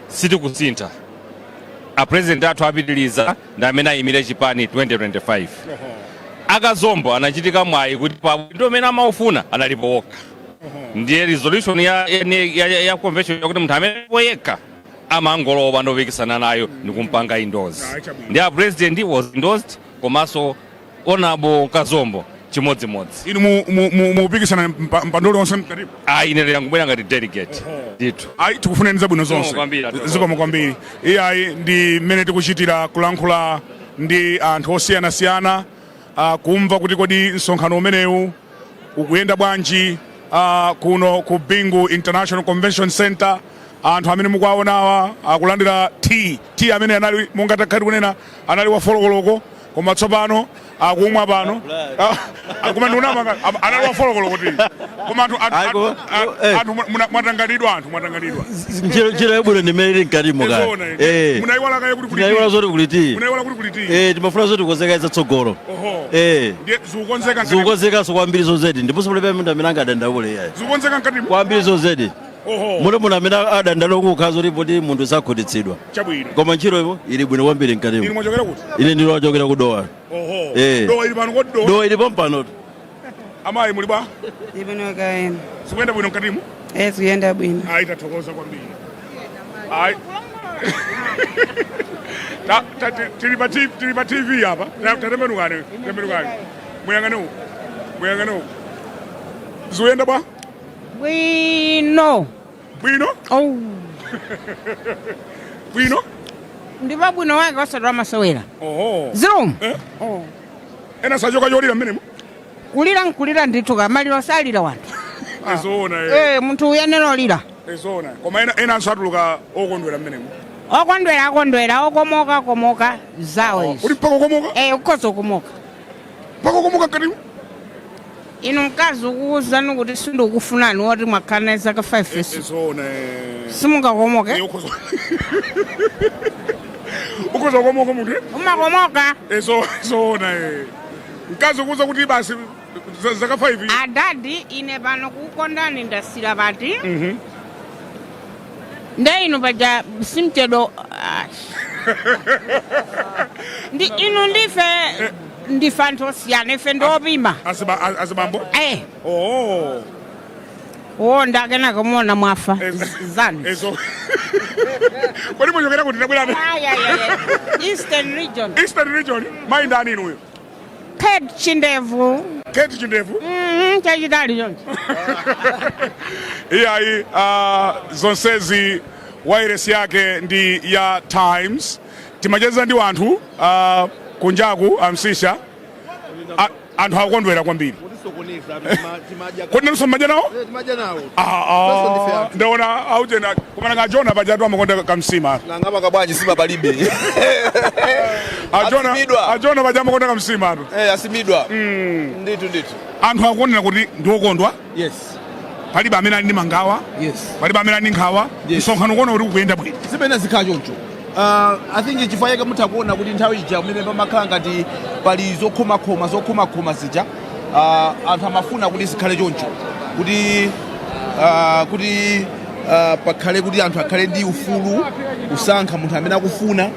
Speaker 5: sitikusintha, a president athu apitiliza ndi amene ayimire chipani 2025. Akazombo anachitika mwayi kuti pa ndi amene amaufuna analipo wokha, ndiye resolution ya convention yakuti munthu amene alipo yekha amangolowa opanda opikisana nayo ndikumpanga endorse. Ndi a president was endorsed, komanso Honorable Kazombo chimodzimodzi.
Speaker 1: Inu mupikisana mpando uliwonse mkatipo?
Speaker 5: Ayi, ine ndangobwera ngati delegate ndithu.
Speaker 1: Ayi, tikufuneni zabwino zonse.
Speaker 5: Zikomo kwambiri, athokoza.
Speaker 1: Zikomo kwambiri. Iyayi, ndi mmene tikuchitira kulankhula ndi anthu osiyanasiyana, kumva kuti kodi msonkhano umenewu ukuyenda bwanji kuno ku Bingu International Convention Center. Anthu amene mukuwaonawa akulandira tea. Tea amene anali, monga takhala tikunena, anali wa folokoloko, koma tsopano akumwa pano. Koma ndikunama, anali wa folokoloko tea, koma anthu mwatanganidwa, anthu mwatanganidwa.
Speaker 16: Ntchito yabwino ndimene ili mkatimo kale.
Speaker 1: Zoona, eh. Munayiwala kaye kuti kuli
Speaker 16: Tinayiwala
Speaker 1: tea.
Speaker 16: zoti kuli tea.
Speaker 1: Munayiwala kuti kuli tea.
Speaker 16: Eh, timafuna zoti kukonzeka zatsogolo.
Speaker 1: Ndiye zikukonzeka mkatimo?
Speaker 16: Zikukonzekanso kwambiri zozedi, ndiponso palibe munthu amene angadandaule iyayi.
Speaker 1: Zikukonzeka mkatimo?
Speaker 16: Kwambiri zozedi. Muti munthu amene adandaula kukhala zoti poti munthu sakhutitsidwa. Koma ntchito ipo ili bwino kwambiri
Speaker 1: Inu
Speaker 16: mkatimo.
Speaker 1: mwachokera kuti?
Speaker 16: Ine ndinochokera ku Dowa.
Speaker 1: Dowa ili pano kodi? Dowa?
Speaker 16: Dowa ili pompanotu.
Speaker 1: Amayi, muli bwa?
Speaker 7: Ibwino kaena.
Speaker 1: Zikuyenda bwino mkatimu?
Speaker 7: Eh, zikuyenda bwino.
Speaker 1: Ayi, tathokoza kwambiri. Ayi, tili pa TV apa. Tatembenukani, tembenukani, muyang'ane uku, muyang'ane uku. Zikuyenda bwa?
Speaker 13: Bwino.
Speaker 1: Bwino.
Speaker 13: Oh.
Speaker 1: Bwino.
Speaker 13: Ndipo bwino wake osati wamasewera. Zilum.
Speaker 1: Eh?
Speaker 13: Oh.
Speaker 1: Ena sachoka cholira mmenemo?
Speaker 13: Kulira nkulira ndithu, kamaliro salira wanthu.
Speaker 1: Zoona, eh.
Speaker 13: Eh, munthu uyenera olira.
Speaker 1: Zoona, koma enanso atuluka okondwera mmenemo.
Speaker 13: Okondwera akondwera, okomoka akomoka, zawo izi.
Speaker 1: Uli mpaka okomoka?
Speaker 13: Eh, ukhoza okomoka.
Speaker 1: Mpaka okomoka mkatimu?
Speaker 13: Inu, mkazi ukuwuzani kuti sindikufunani, woti mwakhala naye zaka 5 iso.
Speaker 1: Zoona, eh.
Speaker 13: Simungakomoke?
Speaker 1: Eh, ukhoza kukomoka munthu, eh?
Speaker 13: Umakomoka.
Speaker 1: Eh, zoona, eh. Mkazi ukuwuza kuti basi zaka 5.
Speaker 13: Adadi, ine pano kukondani ndasira pati. Nde inu paja simchedo, ah. Ndi inu ndife anthu osiyana, ife ndiopima.
Speaker 1: Azibambo.
Speaker 13: Eh.
Speaker 1: Oh.
Speaker 13: Wonda kenaka muona mwafa zanu.
Speaker 1: Ezo. Kodi muchokera kuti? Tabwera.
Speaker 13: Ay, ay, ay, ay. Eastern Region.
Speaker 1: Eastern Region. Mayi ndani inuyo?
Speaker 13: Kate Chindevu.
Speaker 1: Kate Chindevu.
Speaker 13: Chachitali choncho.
Speaker 1: Iyayi, zonsezi wireless yake ndi ya Times. Timacheza ndi anthu kunjaku amsisha. Anthu akukondwera kwambiri. Kodi nanso mmadya nawo?
Speaker 2: Timadya nawo.
Speaker 1: Ah, ah, ndaona aujena kumana ngajona pajatu amakonda kamsima.
Speaker 6: Nangama kabwanji sima palibe.
Speaker 1: Ajona.
Speaker 6: Asimidwa.
Speaker 1: Ajona paja amakonda kamsima atu.
Speaker 6: Eh, asimidwa. Ndithu ndithu.
Speaker 1: Anthu akuonera kuti ndiokondwa. Palibe amene ali ndi mangawa. Palibe amene ali ndi nkhawa. Msonkhano kuona kuti ukuyenda bwino.
Speaker 6: Zimene zikhala choncho, I think chifukwa chake mutha kuona kuti nthawi ija umene pamakhala ngati pali zokhomakhoma zokhomakhoma zija, anthu amafuna kuti zikhale choncho kuti pakhale kuti anthu akhale ndi ufulu kusankha munthu amene akufuna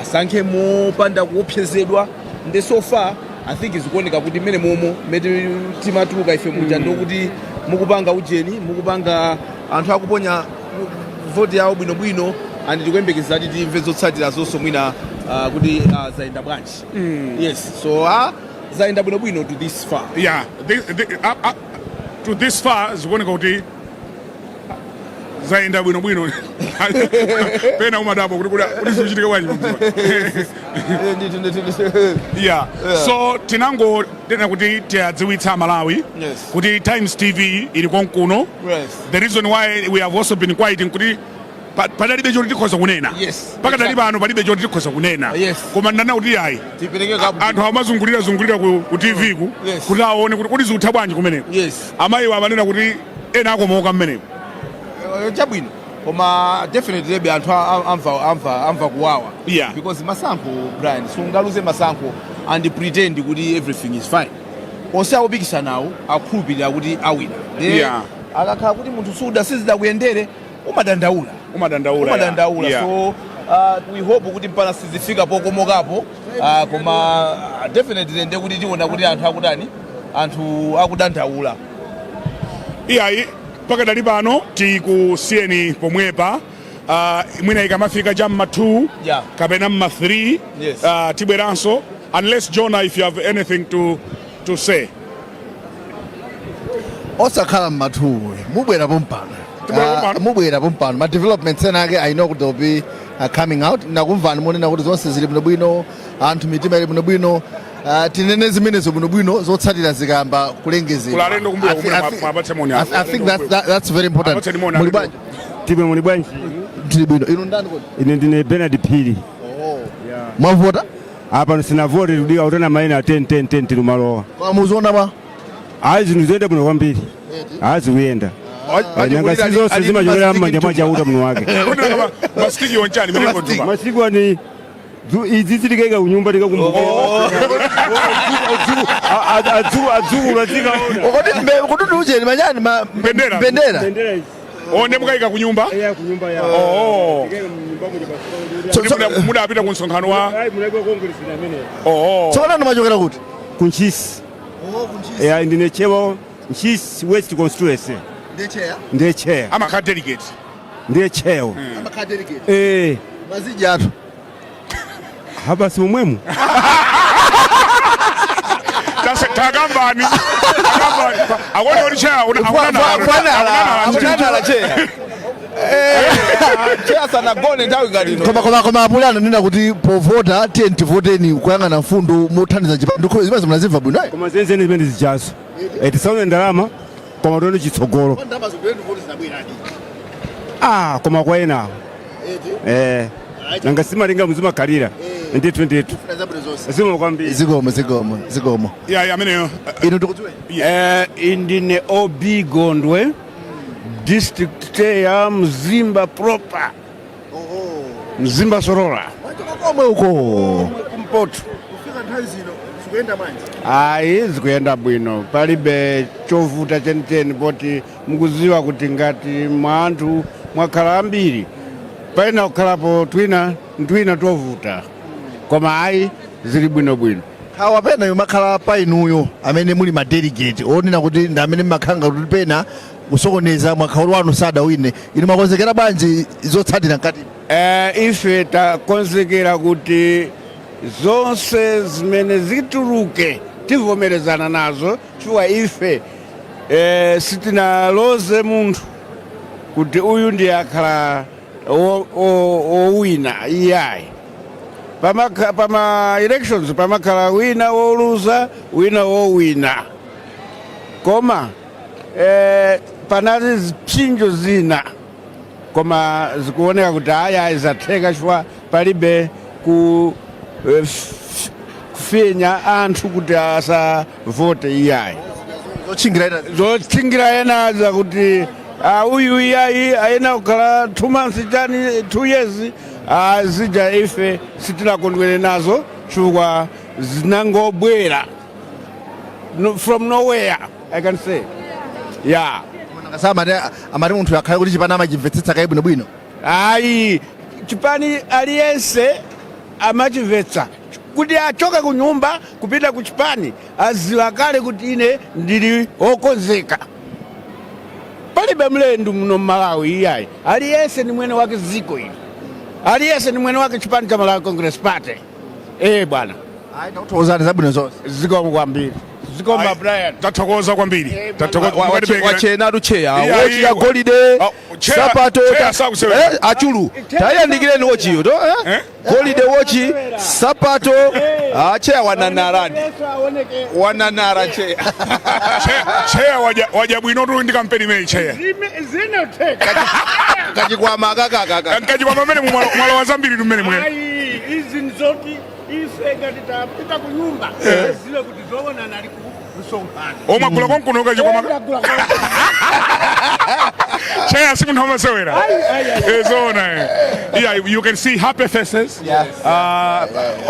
Speaker 6: asankhe mopanda kuopsezedwa. Ndi so far I think zikuoneka kuti mmene momo mmene timatuluka ife muja, ndokuti mukupanga ujeni, mukupanga anthu akuponya voti yawo bwinobwino, and tikuyembekeza kuti timve zotsatira zonso mwina kuti zayenda bwanji. Yes, so zayenda bwinobwino to this far.
Speaker 1: Yeah, to this far zikuoneka kuti zayenda bwinobwino. Pena umadabwa kuti zikuchitika bwanji. Yeah. So tinango tena kuti tiyadziwitsa Malawi kuti Times TV ili konkuno. The reason why we have also been quiet nkuti padalibe choti tikhoza kunena. Pakadali pano palibe choti tikhoza kunena. Koma ndana kuti ayi,
Speaker 6: Tipereke kapu.
Speaker 1: Anthu amazungulira zungulira ku TV ku kuti aone kuti zikutha bwanji kumeneko. Amayiwo amanena kuti ena akomoka mmeneko.
Speaker 6: Chabwino, koma definitely lebe anthu amva kuwawa because masankho, Brian, sungaluze masankho and pretend kuti everything is fine. Onse akupikisanawo akhulupirira kuti awina. Akakhala kuti munthu suda sizidakuyendere, umadandaula.
Speaker 1: Umadandaula.
Speaker 6: Umadandaula. So we hope kuti mpana sizifika pokomokapo, koma definitely nde kuti tiona kuti anthu akutani, anthu akudandaula.
Speaker 1: Iyayi, pakadali pano tikusiyeni pomwepa. Mwina ikamafika cha mma 2 kapena mma 3 tibweranso, unless, Jonah, if you have anything to say.
Speaker 2: Osakhala mma 2, mubwera pompano.
Speaker 1: Tibwera pompano?
Speaker 2: Mubwera pompano. Ma developments ena ake, I know kuti they'll be coming out. Nakumvani monena kuti zonse zili bwinobwino, anthu mitima ili bwinobwino. Tinene zimenezo bwinobwino zotsatira zikamba kulengezedwa.
Speaker 1: Kulalendo kumbuyo kumbuyo, mwapatse moni.
Speaker 2: I think that's very important.
Speaker 1: Apatseni moni.
Speaker 2: Muli
Speaker 1: alendo.
Speaker 2: bwanji?
Speaker 18: Tibwe, muli bwanji?
Speaker 2: Tili bwino. Inu ndani kodi?
Speaker 18: Ine ndine Bernard Phiri.
Speaker 2: Mwavota?
Speaker 18: Apa sinavote, tudika kutena maina 10 10 10 tili malowa.
Speaker 2: Kwa muziona bwa?
Speaker 18: Ayi, zinthu ziyenda bwino kwambiri, ayi, zikuyenda. Nanga si zonse zimachokera m'manja mwa Chauta muno wake.
Speaker 1: Masitiki onchani mene kotupa?
Speaker 18: Masiku ani izi zitikaika kunyumba, tikakumbukira adzukulu azikaona.
Speaker 2: Kodi ndi ujeni manyani ma
Speaker 1: Mbendera.
Speaker 2: Mbendera.
Speaker 18: Mbendera izi.
Speaker 1: Onde mukayika kunyumba?
Speaker 18: Iya, kunyumba ya.
Speaker 1: Oh.
Speaker 2: So-
Speaker 1: Mudapita ku msonkhano wa
Speaker 18: Munaiwa Congress amene.
Speaker 1: Oh.
Speaker 2: Tsopano ndimachokera kuti?
Speaker 18: Kuntchisi. Ya, ndine chair Ntchisi West constituency.
Speaker 2: Ndiye chair?
Speaker 18: Ndiye chair.
Speaker 1: Amakhala delegate?
Speaker 18: Ndiye chair.
Speaker 2: Amakhala delegate?
Speaker 18: Eh.
Speaker 2: Maziji athu.
Speaker 18: Hapa si momwemo.
Speaker 1: Takambani, takambani, akuona kuti chair
Speaker 6: Akunanala chair. Chair sanagone nthawi ngati ino.
Speaker 2: Koma apulana nena kuti povota, tiye tivoteni kuyang'ana mfundo mothandiza chipani. Ndikho zimene munazimva bwino, eh?
Speaker 18: Koma zenizeni zimene zijazo, tisaone ndalama koma tione chitsogolo. Ah, koma kwa enawo, nanga simalinga muzimakhalira ndithu ndithu. Zikomo kwambiri.
Speaker 2: Zikomo, zikomo, zikomo.
Speaker 1: Ya, ameneyo.
Speaker 2: Inu tikudziwe?
Speaker 19: Indine OB Gondwe, district chair Mzimba proper, Mzimba Sorola.
Speaker 2: Komwe uko?
Speaker 19: Kumpoto.
Speaker 2: Kufika nthawi zino zikuyenda bwanji?
Speaker 19: Ayi, zikuyenda bwino, palibe chovuta chenicheni, poti mukuziwa kuti ngati mwanthu mwakhala ambiri, paina kukhalapo twina ntwina tovuta, koma ayi, zili bwinobwino.
Speaker 2: Khawa pena yomakhala pa inuyo amene muli ma delegate, onena kuti ndi amene mmakhanga kuti pena kusokoneza, mwakhauli wanu sadawine, inu mwakonzekera bwanji zotsatira mkati?
Speaker 19: Ife takonzekera kuti zonse zimene zituluke tivomerezana nazo, chifukwa ife sitinaloze munthu kuti uyu ndiye akhala wowina, iyayi. Pama elections pamakhala wina woluza, wina wowina, koma panali zipsinjo zina, koma zikuoneka kuti aya zatheka, chifukwa palibe kufinya anthu kuti asavote, iyayi.
Speaker 2: Zotchingira ena.
Speaker 19: Zotchingira ena zakuti uyu iyayi ayena kukhala 2 months chani, 2 years, zija ife sitinakondwere nazo, chifukwa zinangobwera no, from nowhere, I can say, yeah.
Speaker 2: Kasa amati munthu akhale kuti chipani amachimvetsetsa kaye bwinobwino.
Speaker 19: Ayi, chipani aliyense amachimvetsa kuti achoke ku nyumba kupita ku chipani aziwa kale kuti ine ndili wokonzeka. Palibe mlendu muno mMalawi, iyayi. Aliyense ni mwene wake ziko ili, aliyense ni mwene wake chipani cha Malawi Congress Party. Bwana.
Speaker 2: Ayi, takuthokozani, zabwino zonse.
Speaker 19: Zikomo kwambiri, zikomo, Brian.
Speaker 1: Tathokoza kwambiri, tathokoza.
Speaker 6: Wachenatu chair.
Speaker 1: Iya,
Speaker 6: Wochi ya
Speaker 1: iya.
Speaker 6: golide.
Speaker 1: Chair-
Speaker 6: Sapato.
Speaker 1: Chair sakusewera.
Speaker 6: Achulu tayandikireni wochiyo to, eh? Golide wochi, sapato, chair wananarani, wananara chair.
Speaker 1: Chair waja bwino tu ndi kampeni imeyi, chair.
Speaker 19: Zinoteka.
Speaker 6: Kachikwama akakakaka.
Speaker 1: Kachikwama mmene mwalowa zambiri tu mmene mwene.
Speaker 19: Ayi, izi nzoti ife ngati tapita ku nyumba ziwe kuti zoonana ali ku msonkhano.
Speaker 1: Omwe agula konkuno kachikwama. Chair si munthu amasewera. Zoona, eh. Yeah, you can see happy faces.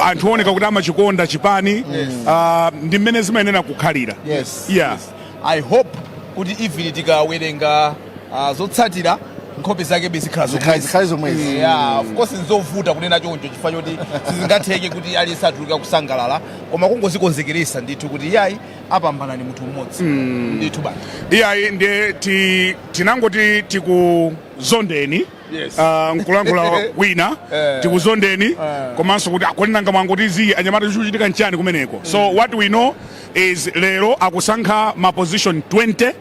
Speaker 1: Anthu oneka kuti amachikonda chipani. Ndi mmene zimayenera kukhalira.
Speaker 6: Yes.
Speaker 1: Yeah.
Speaker 6: I hope Kuti even tikawerenga zotsatira, nkhope zake zikhala
Speaker 2: Zikhale zomwezi.
Speaker 6: Yeah, of course nzovuta kunena choncho chifukwa choti sizingatheke kuti aliyense atuluka kusangalala, koma kungozikonzekeresa ndithu kuti yayi, apambana ni munthu mmodzi ndithu bana.
Speaker 1: Iyayi, ndiye tinangoti tikuzondeni. Nkulankhula wina. Tikuzondeni komanso kuti akoni nanga mwangoti zi anyamata, chikuchitika nchani kumeneko? So what we know is lero akusankha ma position 20.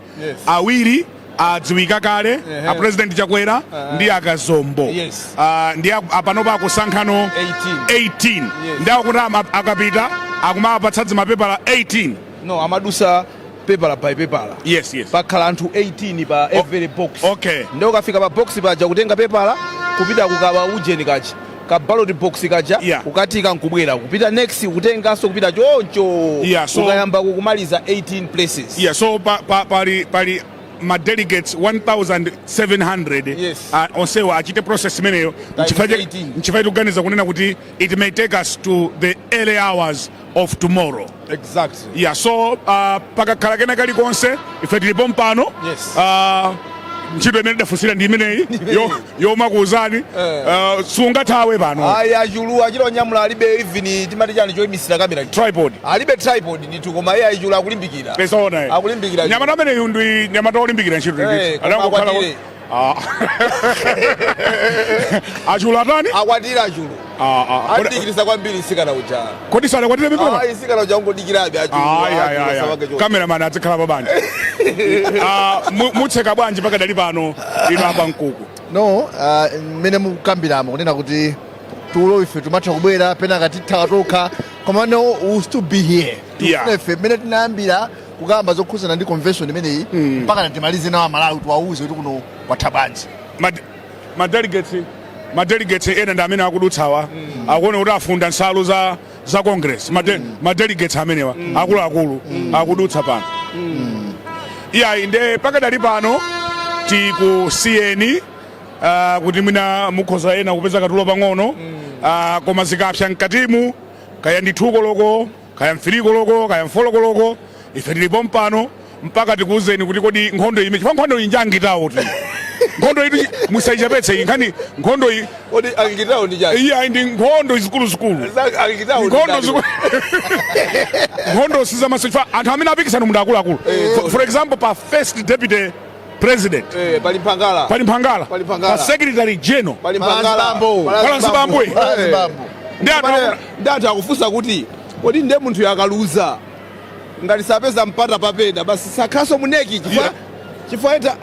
Speaker 1: Awiri adziwika kale, a President Chakwera ndi akazombo. Ndi apanopa akusankhano
Speaker 6: 18.
Speaker 1: 18.
Speaker 6: Yes.
Speaker 1: Ndi akuti akapita akumapatsa zimapepala 18.
Speaker 6: No, amadusa pepala by pepala.
Speaker 1: Yes.
Speaker 6: Pakhala anthu 18 pa every box. Ndio ukafika pa box paja, kutenga pepala, kupita kukaba ujeni kaja ka ballot box kaja, kukatika nkubwera, kupita next, kutenganso, kupita choncho. Ukayamba kukumaliza 18 places.
Speaker 1: Yeah, so pa, pa, pali ma delegates 1700. Onsewa achite process imeneyo.
Speaker 6: 18.
Speaker 1: Nchifukwa tikuganiza kunena kuti it may take us to the early hours of tomorrow. Yeah, so pakakhala kena kalikonse ife tilipo mpano. Ntchito imene tidafunsira ndi imeneyi yomakuuzani. Sungathawe pano.
Speaker 6: Ayi, achulu achita onyamula, alibe even timati chani choyimisira kamera?
Speaker 1: Tripod.
Speaker 6: Alibe tripod ndithu, koma iye achulu akulimbikira.
Speaker 1: Pesaona eh.
Speaker 6: Akulimbikira.
Speaker 1: Nyamata ameneyu ndi nyamata olimbikira ntchito ndithu.
Speaker 6: Koma akwatire.
Speaker 1: Ah. Achulu atani?
Speaker 6: Akwatire achulu.
Speaker 1: Ah, ah.
Speaker 6: Adikirisa kwambiri sikana uja.
Speaker 1: Kodi sadakwatire mipopa?
Speaker 6: Ayi, sikana uja ungodikirabe achulu.
Speaker 1: Ayi, ayi, ayi, ayi. Cameraman azikhala pa banja. Ah, mutseka bwanji pakadali pano ino apa mkuku?
Speaker 2: No, mmene mukukambiramo kunena kuti tulo ife tumatha kubwera pena katithawa tokha, koma no, we will still be here. Tikufuna ife mmene tinayambira kukamba zokhuzana ndi convention imeneyi mpaka timalize nawo Amalawi, tiwauze kuti kuno kwatha bwanji.
Speaker 1: Ma delegates ena ndi amene akudutsawa, akuona kuti afunda nsalu za Congress. Ma delegates amenewa akuluakulu akudutsa pano. Iyayi, nde pakadali pano tikusiyeni kuti mwina mukhoza ena kupeza katulo pang'ono, koma zikapsa mkatimu, kaya ndi 2 koloko, kaya 3 koloko, kaya 4 koloko, ife tilipo mpano mpaka tikuwuzeni kuti kodi nkhondo ime, chifukwa nkhondo iyi njangitawo tu. Nkhondo iyi musaichepetse iyi nkhani, nkhondo iyi.
Speaker 6: Kodi angitawo ndi chani?
Speaker 1: Iya, ndi nkhondo zikuluzikulu.
Speaker 6: Angitawo ndi
Speaker 1: Nkhondo
Speaker 6: ndani?
Speaker 1: Nkhondo sizamaso chifukwa anthu amene apikisana munthu akuluakulu. For example, pa first deputy president
Speaker 6: Pali Mphangala.
Speaker 1: Pali Mphangala.
Speaker 6: Pali Mphangala.
Speaker 1: Pa secretary general
Speaker 6: Pali Mphangala.
Speaker 1: Pala Nzibambwe. Ndi anthu
Speaker 6: Ndi anthu akufunsa kuti kodi nde munthu akaluza ngati sapeza mpata papena basi sakhaso mu NEC, chifukwa ita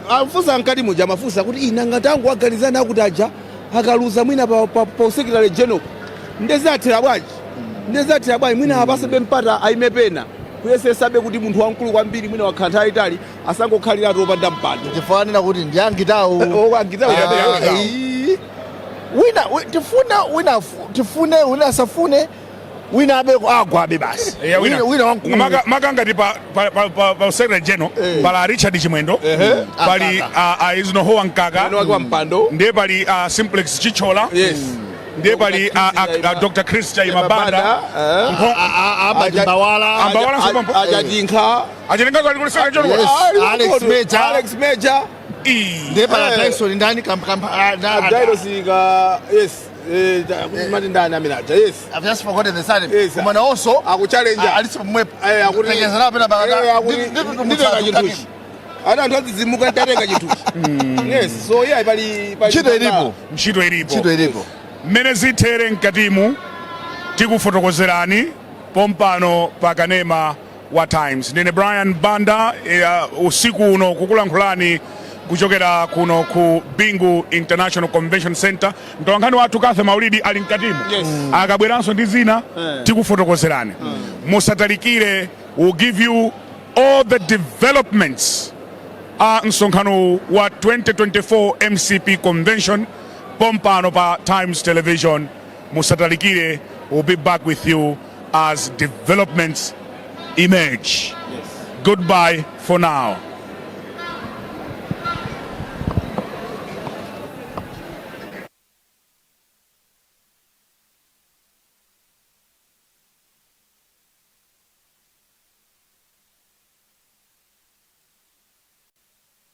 Speaker 6: amfunsa mkati muja, amafunsa kuti ina ngati angu aganizana akuti aja akaluza mwina pa secretary general ndezathera bwanji, ndezathera bwanji, mwina apasebe mpata aime pena kuyesesabe kuti munthu wamkulu kwambiri mwina wakhala nthawi itali asangokhalira opanda mpando.
Speaker 2: Chifukwa anena kuti ndi angitawo.
Speaker 6: Oh, angitawo.
Speaker 2: Ah, wina tifuna wina tifune wina asafune, wina abe agwabe basi.
Speaker 1: Yeah, wina.
Speaker 2: Wina wamkulu.
Speaker 1: Maka ngati pa secretary general pala Richard Chimwendo, pali
Speaker 6: Mkaka.
Speaker 1: Eisenhower Mkaka.
Speaker 6: Mwene wake wa mpando.
Speaker 1: Ndiye pali Simplex Chithyola. Ndiye pali Dr. Chris Chaima Banda.
Speaker 2: Abati Mbawala.
Speaker 1: Ambawala nso.
Speaker 6: Ajajinkha.
Speaker 1: Ajatinka ali kuli secretary general.
Speaker 2: Yes. Alex Major.
Speaker 6: Alex Major.
Speaker 2: Ndiye pala Tyson ndani
Speaker 6: Dairosi ka, yes, mati ndani amene aja, yes.
Speaker 2: I've just forgotten the surname. Koma nawonso
Speaker 6: akuchallenge.
Speaker 2: Aliso pomwepo.
Speaker 6: Akuti
Speaker 2: Pengeza pena bakata.
Speaker 6: Akuti nditenga chinthuchi, ana anthu adzidzimuka, ndatenga chinthuchi. Yes, so yeah, pali
Speaker 2: Ntchito ilipo.
Speaker 1: Ntchito ilipo.
Speaker 2: Ntchito ilipo.
Speaker 1: Mmene zithere mkatimu tikufotokozerani pompano pa kanema wa Times. Ndine Brian Banda, usiku uno kukulankhulani kuchokera kuno ku Bingu International Convention Center. Mtolankhani wathu Kathe Maulidi ali mkatimu. Akabweranso ndi zina tikufotokozerani. Musatalikire, will give you all the developments a msonkhano wa 2024 MCP convention pompano pa Times Television. Musatalikire, we'll be back with you as developments emerge. Goodbye for now.